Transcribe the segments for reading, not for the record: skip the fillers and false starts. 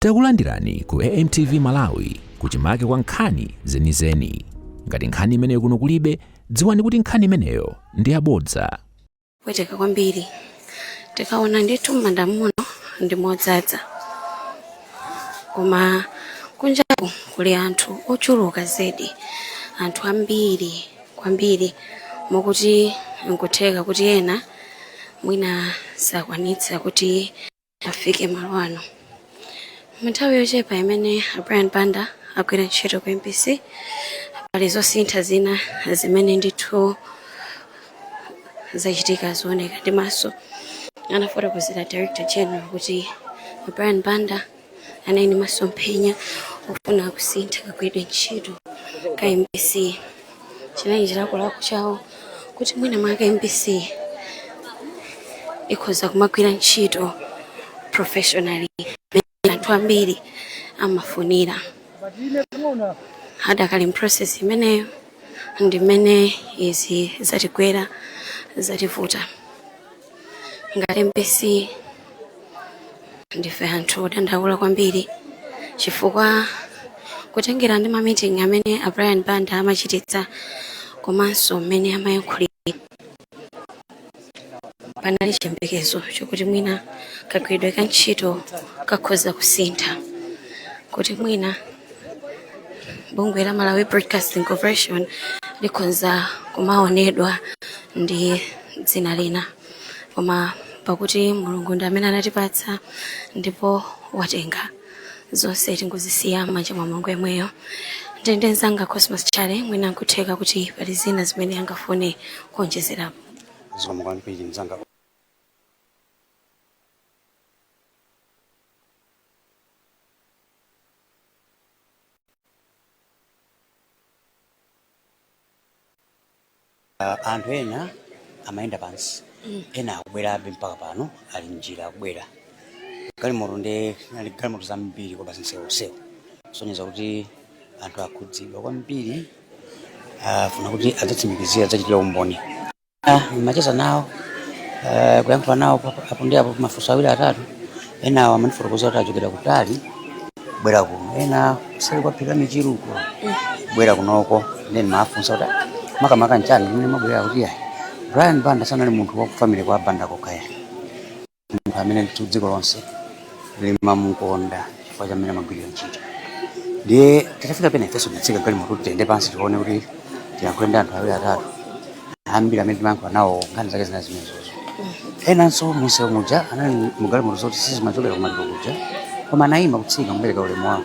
Takulandirani ku AMTV Malawi, kuchimake kwa nkhani zenizeni. Ngati nkhani imeneyo kuno kulibe, dziwani kuti nkhani imeneyo ndi yabodza. Pweteka kwambiri. Tikaona ndithu m'manda muno ndi modzadza, koma kunjaku kuli anthu ochuluka zedi, anthu ambiri kwambiri, mokuti nkutheka kuti ena mwina sakwanitsa kuti afike malo ano. Mu nthawi yochepa imene a Brian Banda agwira ntchito ku MBC, pali zosintha zina zimene ndithu zachitika zooneka ndi maso. Anafotokozera Director General kuti a Brian Banda anali ndi masomphenya ofuna kusintha kagwiridwe ntchito ka MBC. Chinali chilakolako chawo kuti mwina mwake MBC ikhoza kumagwira ntchito professionally mmene anthu ambiri amafunira. Adakali m'process imeneyo ndi mmene izi zatigwera, zativuta. Ngati MBC ndife anthu odandaula kwambiri, chifukwa kutengera ndi ma meeting amene a Brian Banda amachititsa komanso mmene amayankhulira, panali chiyembekezo chokuti mwina kagwiridwe ka ntchito kakhoza kusintha, kuti mwina bungwe la Malawi Broadcasting Corporation likhoza kumaonedwa ndi dzina lina. Koma pakuti Mulungu ndi amene anatipatsa ndipo watenga, zonse tingozisiya m'manja mwa Mulungu yemweyo. Ndende mzanga Cosmos Chale, mwina nkutheka kuti pali zina zimene angafune kuonjezerapo. Zikomo kwambiri, mzanga. Anthu ena amayenda pansi, ena akubwerabe mpaka pano, ali mnjira akubwera. Galimoto ndi ali galimoto zambiri kwa basi msewu, kusonyeza kuti anthu akhudzidwa kwambiri, afuna kuti adzatsimikizire, adzachitira umboni. Macheza nawo, kuyankhula nawo apo ndi apo, mafunso awiri atatu. Enawo amandifotokozera kuti achokera kutali kubwera kuno, ena kuseri kwa phiri la Michiruko kubwera kunoko. Then mafunsa kuti, "Ah, makamaka nchani chimene mabwerera?" Kuti ayi, Brian Banda sanali munthu wa family kwa Banda kokha, munthu amene ndithu dziko lonse limamukonda chifukwa cha mmene amagwirira ntchito. Ndiye titafika pena ifenso titsika galimoto kuti tiyende pansi, tione kuti tiyankhule ndi anthu awiri atatu. Ambiri amene timayankhula nawo, nkhani zake zina zimenezozo. Enanso munsewu muja anali mugalimoto zoti sizimachokera kumaliro kuja, koma anayima kutsika kupereka ulemu wawo,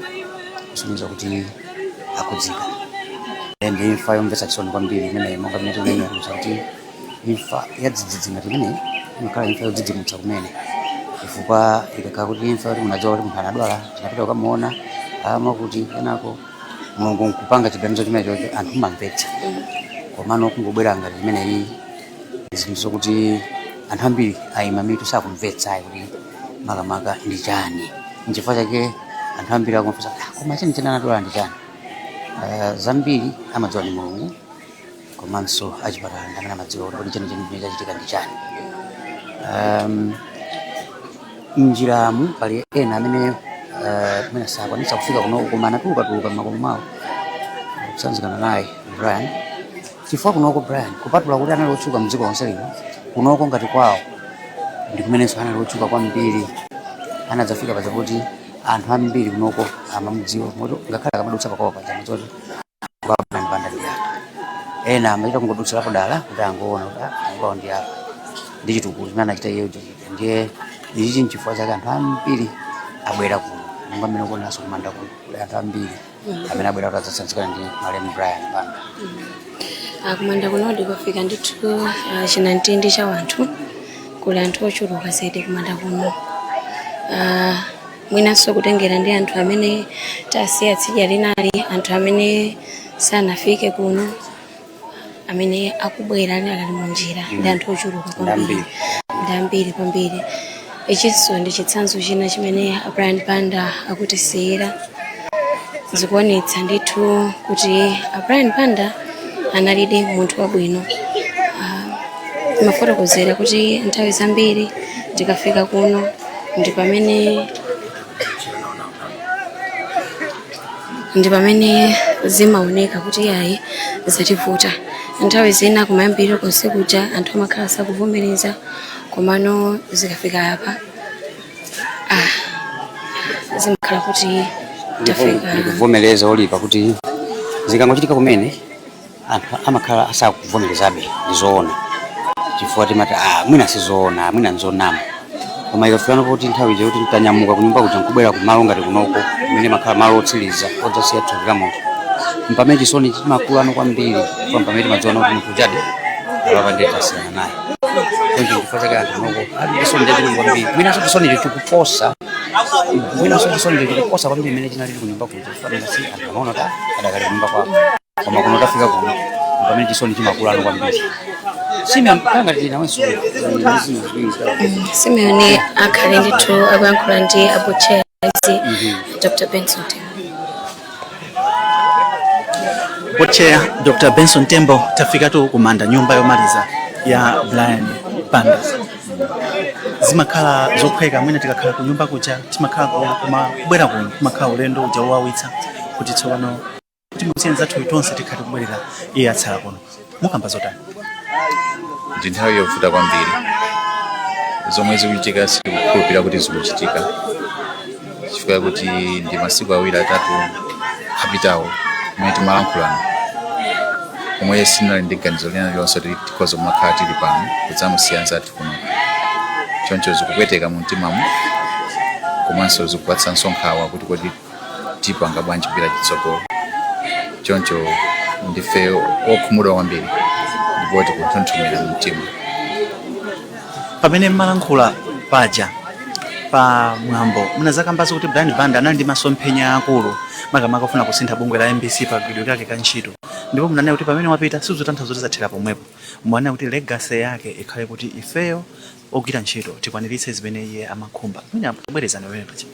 kusonyeza kuti akhudzika. Ndi imfa yomvetsa chisoni kwambiri imeneyi, monga mmene tikunenera kuti imfa yadzidzidzi ngati imeneyi imakhala imfa yodzidzimutsa kumene, chifukwa ikakhala kuti imfa yoti munadziwa kuti munthu anadwala, tinapita kukamuona ama kuti kenako Mulungu nkupanga chiganizo chimenecho, anthu mumamvetsa. Komano kungobwera ngati imeneyi, zinthu zokuti anthu ambiri ayima mitu, sakumvetsa ayi kuti makamaka ndi chani. Nchifukwa chake anthu ambiri akumafunsa, "Ah, koma chani chene anadwala ndi chani?" Zambiri amadziwa ndi Mulungu komanso achipatala ndi amene amadziwa kuti kodi cheni cheni chimene chachitika ndi chani. Mnjiramu pali ena amene amene sakwanitsa kufika kuno, koma anatulukatuluka m'makomo mwawo kutsanzikana naye Brian, chifukwa kunoko Brian, kupatula kuti anali otchuka mdziko lonse lino, kunoko ngati kwawo ndi kumenenso anali otchuka kwambiri. Anadzafika paja kuti anthu ambiri kunoko amamudziwa, moti ngakhale akamadutsa pakwawo paja amadziwa kuti kwa Brian Banda ndi apa. Ena amachita kungodutsirapo dala kuti angoona kuti, ah, kwawo ndi apa, ndi chitukuko chimene anachita iye uja chija. Ndiye ichichi nchifukwa chake anthu ambiri abwera kuno, monga mmene ukuonanso kumanda kuno kuli anthu ambiri amene abwera kuti adzatsanzikana ndi malemu Brian Banda. Kumanda kunodi kwafika ndithu chinamtindi cha wanthu. Kuli anthu ochuluka zedi kumanda kuno. Mwinanso kutengera ndi anthu amene tasiya tsidya linali, anthu amene sanafike kuno, amene akubwera ali akali munjira, ndi anthu ochuluka kwambiri, ndi ambiri kwambiri. Ichinso ndi chitsanzo china chimene a Brian Banda akutisiyira. Zikuonetsa ndithu kuti a Brian Banda analidi munthu wabwino. Mafotokozera kuti nthawi zambiri tikafika kuno ndi pamene Ndi pamene zimaoneka kuti yayi, zativuta. Nthawi zina kumayambiriro konse kuja anthu amakhala sakuvomereza, komano zikafika apa, ah, zimakhala kuti tafika. Ndikuvomereza olipa kuti zikangochitika kumene anthu amakhala asakuvomerezabe. Ndizoona, chifukwa timati, "Ah, mwina sizoona, mwina nzonama." Koma ikafikano poti nthawi ija kuti tanyamuka kunyumba kuja nkubwera kumalo ngati kunoko kumene makhala malo otsiriza odzasiya thupi la munthu, mpamene chisoni chimakulano kwambiri, chifukwa mpamene timadziona kuti munthu ujadi apapa ndiye tasiyana naye. Choncho chifukwa chake anthu kunoko ali chisoni chachikulu kwambiri. Mwinanso chisonicho chikuposa kwambiri imene chinalili kunyumba kuja, chifukwa si anthu amaona kuti adakali kunyumba kwako, koma kuno tafika kuno pamene chisoni chimakulano kwambiri. Simeon kanga tili nawenso. Simeon akhale ndithu akuyankhula ndi a board chair, Dr Benson Tembo. Board chair Dr Benson Tembo, tafikatu kumanda, nyumba yomaliza ya Brian Banda. Zimakhala zophweka mwina tikakhala ku nyumba kuja timakhala koma kubwera kuno kumakhala ulendo uja wowawitsa, kuti tsopano kuti musiye zathu tonse tikhale kubwerera, iye atsala kuno. Mukamba zotani? Ndi nthawi yovuta kwambiri. Zomwe zikuchitika sikukhulupirira kuti zikuchitika, chifukwa kuti ndi masiku 2 3 apitawo kumene timalankhulana, komwe sinali ndi ganizo lina lilonse kuti tikhoza kumakhala tili pano kudzamusiya nzathu kuno. Choncho zikupweteka mu mtimamu, komanso zikupatsanso nkhawa kuti kodi tipanga bwanji kupita chitsogolo. Choncho ndife okhumudwa kwambiri ndipo tikunthunthumira mu mtima. Pamene mmalankhula paja pa mwambo, munazakambanso kuti Brian Banda anali ndi masomphenya akulu, makamaka kufuna kusintha bungwe la MBC pa kagwiridwe kake ka ntchito, ndipo munanena kuti pamene wapita sizotanthauza kuti zathera pomwepo. Mumanena kuti legacy yake ikhale kuti ifeyo ogwira ntchito tikwaniritse zimene iye amakhumba. Mwina tabwerezani pamene paja.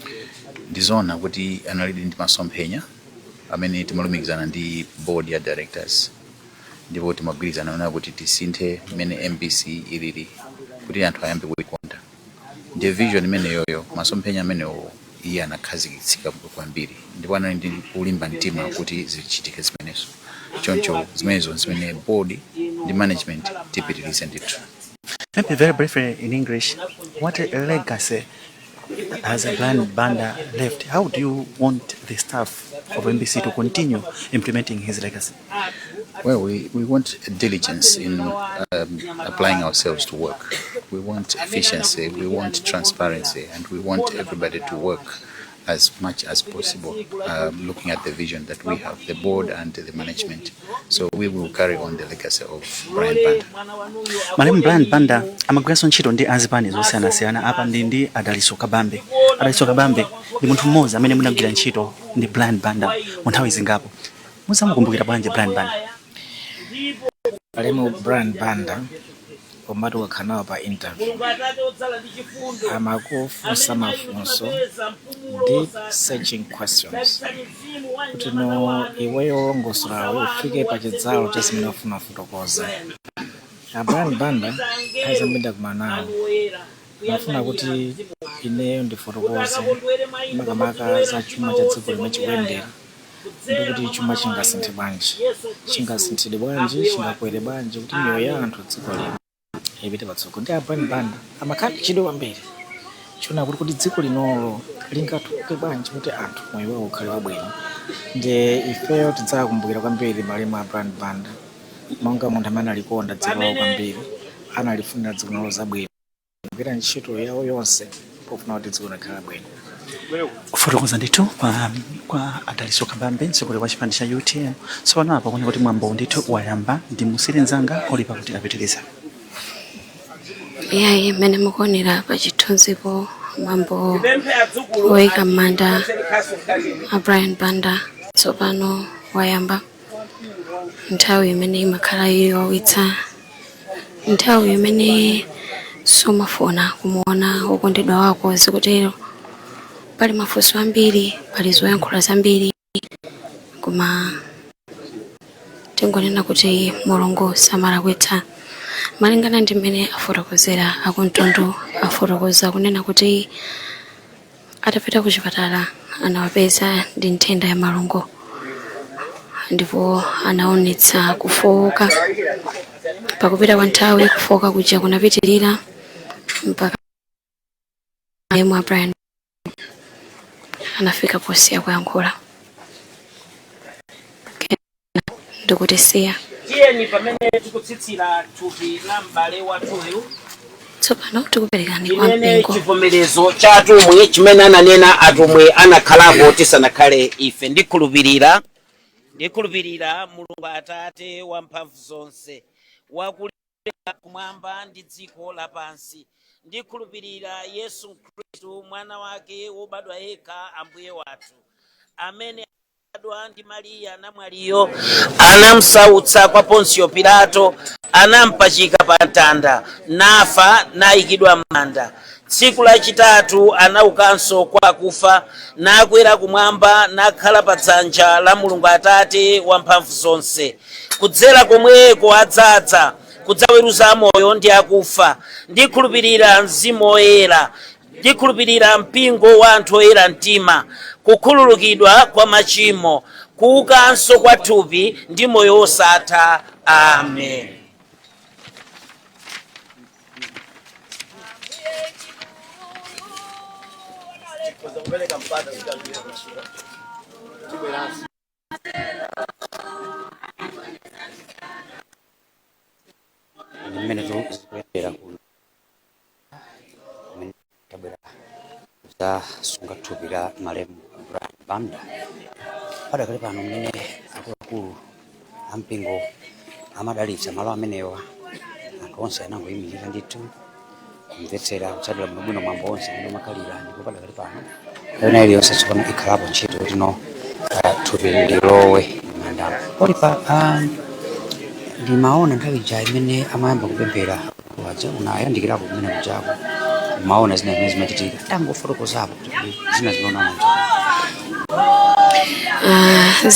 Ndizoona kuti analidi ndi masomphenya amene timalumikizana ndi board ya directors, ndipo timagwirizana nayo kuti tisinthe mmene MBC ilili kuti anthu ayambe kuikonda. Ndiye vision imeneyoyo, masomphenya amenewo, iye anakhazikitsika kwambiri ndipo anali ndi kulimba mtima kuti zichitike zimenezo. Choncho zimenezo zimene board ndi management tipitirize ndithu. Maybe very briefly in English, what a legacy has Brian Banda left? How do you want the staff of MBC to continue implementing his legacy? Well, we want diligence in applying ourselves to work. We want efficiency, we want transparency, and we want everybody to work as much as possible, looking at the vision that we have, the board and the management. So we will carry on the legacy of Brian Banda. Malemu Brian Banda amagwiranso ntchito ndi azipani zosiyanasiyana. Apa ndi Adaliso Kabambe. Adaliso Kabambe ndi munthu mmodzi amene munagwira ntchito ndi Brian Banda mu nthawi zingapo. Muzamukumbukira bwanji Brian Banda? Malemu Brian Banda, komatu wakhala nawo pa interview, amakufunsa mafunso, deep searching questions, kuti no, iweyo wolongosolawe ufike pa chidzalo cha zimene ufuna kufotokoza. A Brian Banda nthawi zambiri ndakumana nawo, amafuna kuti ineyo ndifotokoze makamaka za chuma cha dziko limene chikuyendera, ndikuti chuma chingasinthe bwanji, chingasinthidwe bwanji, chingakwere bwanji kuti miyoyo ya anthu dziko lino ipite patsogolo. Ndi a Brian Banda amakhala chidwi kwambiri chiona kuti dziko linolo lingatukuke bwanji kuti anthu moyo wawo ukhale wabwino. Ndiye ifeyo tidzakumbukira kwambiri malemu a Brian Banda monga munthu amene analikonda dziko lawo kwambiri, analifunira dziko lawo zabwino, kugwira ntchito yawo yonse pofuna kuti dziko likhale bwino. Kufotokoza ndithu kwa Adaliso Kabambe, mtsogoleri wa chipani cha UTM. Tsopano apa kuona kuti mwambo ndithu wayamba, ndi musire mzanga olipa kuti apitirize. Iyayi, mmene mukuonera pa chithunzipo, mwambo woyika m'manda a Brian Banda tsopano wayamba. Nthawi imene imakhala yowawitsa, nthawi imene sumafuna kumuona wokondedwa wako zikutero. Pali mafunso ambiri, pali zoyankhula zambiri, koma tingonena kuti Mulungu samalakwitsa. Malingana ndi mmene afotokozera akumtundu, afotokoza kunena kuti atapita ku chipatala anawapeza ndi nthenda ya malungo. Ndipo anaonetsa kufowoka. Pakupita kwa nthawi, kufowoka kuja kunapitirira mpaka yemwe Brian anafika posiya kuyankhula ndikutisiya. Tiyeni, pamene tikutsitsira thupi la m'bale wathuyu, Tsopano tikuperekani kwa tinene mpingo. Chivomerezo cha atumwi chimene ananena atumwi anakhalapo tisanakhale ife. Ndikhulupirira, ndikhulupirira Mulungu Atate wamphamvu zonse, wakulenga kumwamba ndi dziko lapansi. Ndikhulupirira Yesu Khristu, mwana wake wobadwa yekha, Ambuye wathu, amene anabadwa ndi Mariya namwaliyo, anamsautsa kwa Ponsiyo Pilato, anampachika pa mtanda, nafa, nayikidwa m'manda. Tsiku lachitatu anaukanso kwa akufa, nakwera kumwamba, nakhala pa dzanja la Mulungu Atate wamphamvu zonse. Kudzera komweko adzadza kudzaweruza amoyo ndi akufa. Ndikhulupirira Mzimu Woyera. Ndikhulupirira mpingo wa anthu oyera mtima, kukhululukidwa kwa machimo, kuukanso kwa thupi ndi moyo wosatha. Amen. Ndi mmene zikuyendera kuno mmene tabwera zasunga thupi la malemu Brian Banda. Padakali pano, mmene akuluakulu ampingo amadalitsa malo amenewa, anthu onse anangoyimirira ndithu kumvetsera, kutsatira bwinobwino mwambo onse amene umakhalira. Ndipo padakali pano ena iliyonse tsopano ikhalapo ntchito kuti no thupi lilowe m'mandamo. Olipa, ndimaona nthawi ija imene amayamba kupemphera waja, unayandikirapo kumene kujako, umaona zina zimene zimachitika. Tangofotokozapo kuti zina zimene unaona.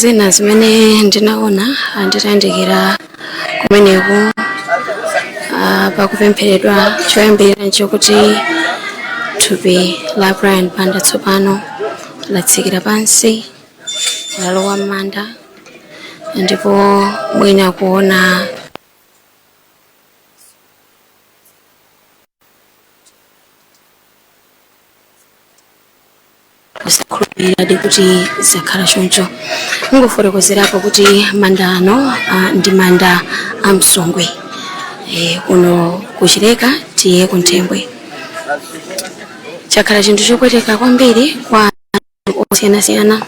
Zina zimene ndinaona nditayandikira kumeneko pakupempheredwa, choyambirira nchokuti thupi la Brian Banda tsopano latsikira pansi, lalowa m'manda, ndipo mwina kuona kusakhulupirira kuti zakhala choncho. Kungofotokozerapo kuti manda ano ndi manda a Msungwi, kuno kuchileka tiye kunthembwe. Chakhala chinthu chopweteka kwambiri kwa anthu osiyanasiyana.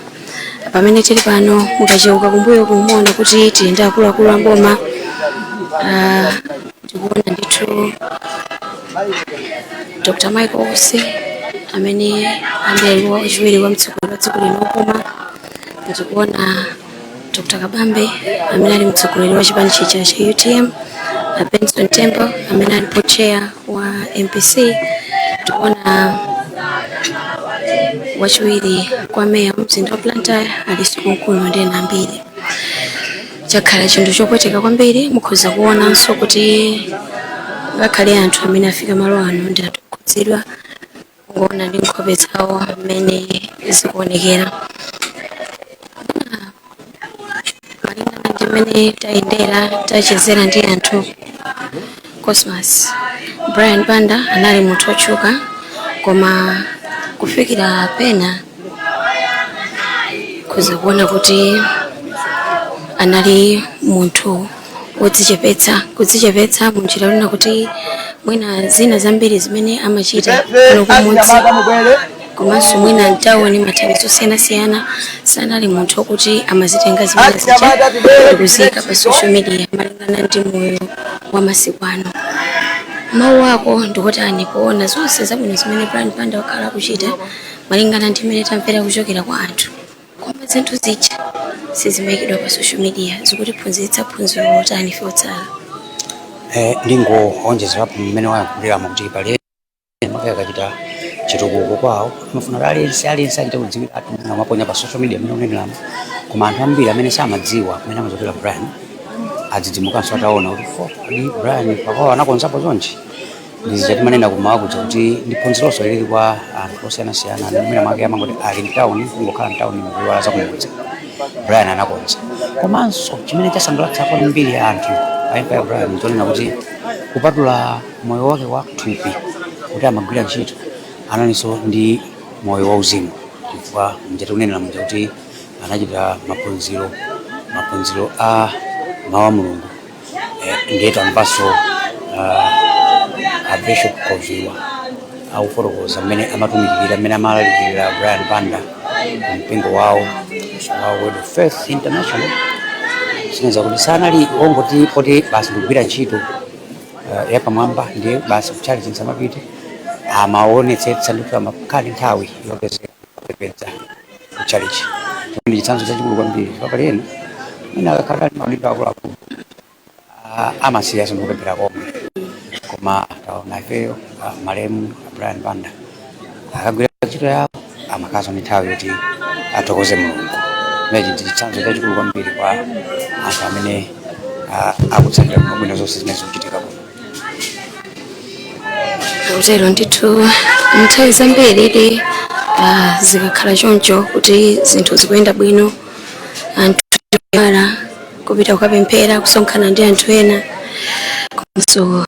Pamene tili pano, mukacheuka kumbuyo kumuona kuti tili ndi akuluakulu aboma. Tikuona ndithu Dr Michael Usi, amene anali wachiwiri wa mtsogoleri wa dziko lino opuma. Ndikuona Dr Kabambe, amene ali mtsogoleri wa chipani chija cha UTM, a Benson Tembo, amene ali board chair wa MBC. Ndikuona wachiwiri kwa meya wa mzinda wa Blantyre alinso konkuno, ndi ena ambiri. Chakhala chinthu chopweteka kwambiri. Mukhoza kuonanso kuti ngakhale anthu amene afika malo ano ndi anthu okhudzidwa, kungoona ndi nkhope zawo mmene zikuonekera. Malingana ndi mmene tayendera, tachezera ndi anthu, Cosmas, Brian Banda anali munthu otchuka, koma kufikira pena kuza kuona kuti anali munthu wodzichepetsa, kudzichepetsa munjira yonena kuti mwina zina zambiri zimene amachita kuno kumudzi komanso mwina mtawuni, mathandizo osiyanasiyana, sanali munthu wokuti amazitenga zimene zija ndikuziyika pa social media malingana ndi moyo wa masiku ano. Mawu ako ndikotani poona zonse zabwino zimene Brian Banda wakhala akuchita, malingana ndi mmene tamvera kuchokera kwa anthu, koma zinthu zija sizimayikidwa pa social media, zikutiphunzitsa phunziro lotani ife otsala? Ndingoonjezerapo mmene wayankhuliramo kuti pali maka akachita chitukuko kwawo, amafuna kuti aliyense aliyense achite kudziwira, atu amaponya pa social media mmene uneneramo. Koma anthu ambiri amene samadziwa kumene amachokera Brian adzidzimukanso ataona kuti fo kodi Brian pakwawo anakonzapo chonchi. Ndizija timanena kumawa kuja kuti ndi phunzironso lili kwa anthu osiyanasiyana amene mwina mwake amangoti ali mtawuni, kungokhala mtawuni, mukuiwala zakumudzi. Brian anakonza. Komanso chimene chasangalatsa kwambiri anthu pa imfa ya Brian nchonena kuti kupatula moyo wake wa thupi kuti amagwira ntchito, analinso ndi moyo wauzimu, chifukwa mchati kunenera muja kuti anachita maphunziro a mawu a Mulungu. Ndiye tamvanso a Bishop Koviwa akufotokoza mmene amatumikirira, mmene amalalikirira Brian Banda mpingo wawo wa Word of Faith International. Sineza kuti sanali ongoti poti basi ndikugwira ntchito yapamwamba ndiye basi kutchalitchi nsamapite. Amaonetsetsa ndithu, amakhala nthawi yopezeka kupembedza kutchalitchi. Ndi chitsanzo chachikulu kwambiri, chifukwa pali ena mwina akakhala ali maudindo akuluakulu amasiyaso ndikupemphera komwe. Koma taona ifeyo malemu Brian Banda akagwira ntchito yawo amakhalanso ndi nthawi yoti athokoze Mulungu. Imenechi ndi chitsanzo chachikulu kwambiri kwa anthu amene akutsatira bwinobwino zonse zimene zikuchitika kuno. Kutero ndithu, nthawi zambiri zikakhala choncho kuti zinthu zikuyenda bwino, anthu ala kupita kukapemphera, kusonkhana ndi anthu ena, komanso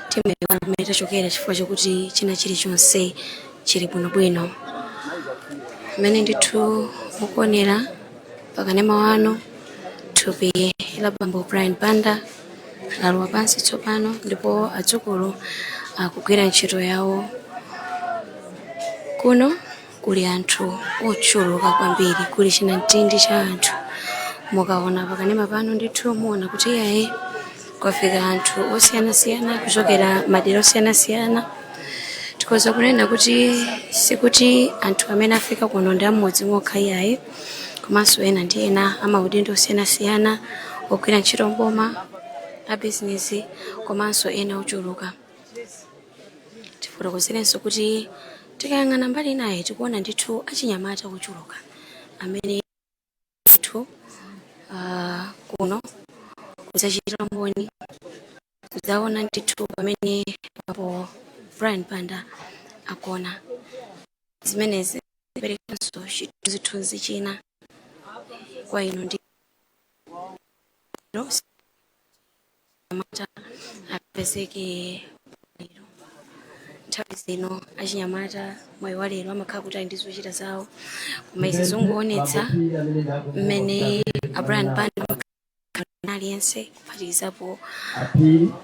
timayiwala kumene tachokera chifukwa chokuti china chilichonse chili bwinobwino. Mmene ndithu mukuonera pakanema wanu, thupi la bambo Brian Banda lalowa pansi tsopano ndipo adzukulu akugwira ntchito yawo. Kuno kuli anthu ochuluka kwambiri, kuli chinamtindi cha anthu. Mukaona pakanema pano ndithu muona kuti iyayi, kwafika anthu osiyanasiyana kuchokera madera osiyanasiyana. Tikhoza kunena kuti sikuti anthu amene afika kuno ndi amudzi mokha iyayi, komanso ena ndi ena amaudindo osiyanasiyana, ogwira ntchito mboma, a bizinesi, komanso ena ochuluka. Tifotokozerenso kuti tikayang'ana mbali inayi tikuona ndithu achinyamata ochuluka amene ndithu kuno kudzachitira mboni, kudzaona ndithu pamene apo Brian Banda agona. Zimenezi ziperekanso chithunzithunzi china kwa inu ndi achinyamata apezeke lero. Nthawi zino achinyamata moyo wa lero amakhala kuti ali ndi zochita zawo, koma izi zikuonetsa mmene a Brian Banda amakhala aliyense, kuphatikizapo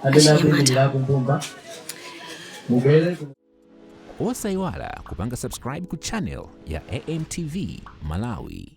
achinyamata. Osayiwala kupanga subscribe ku channel ya AMTV Malawi.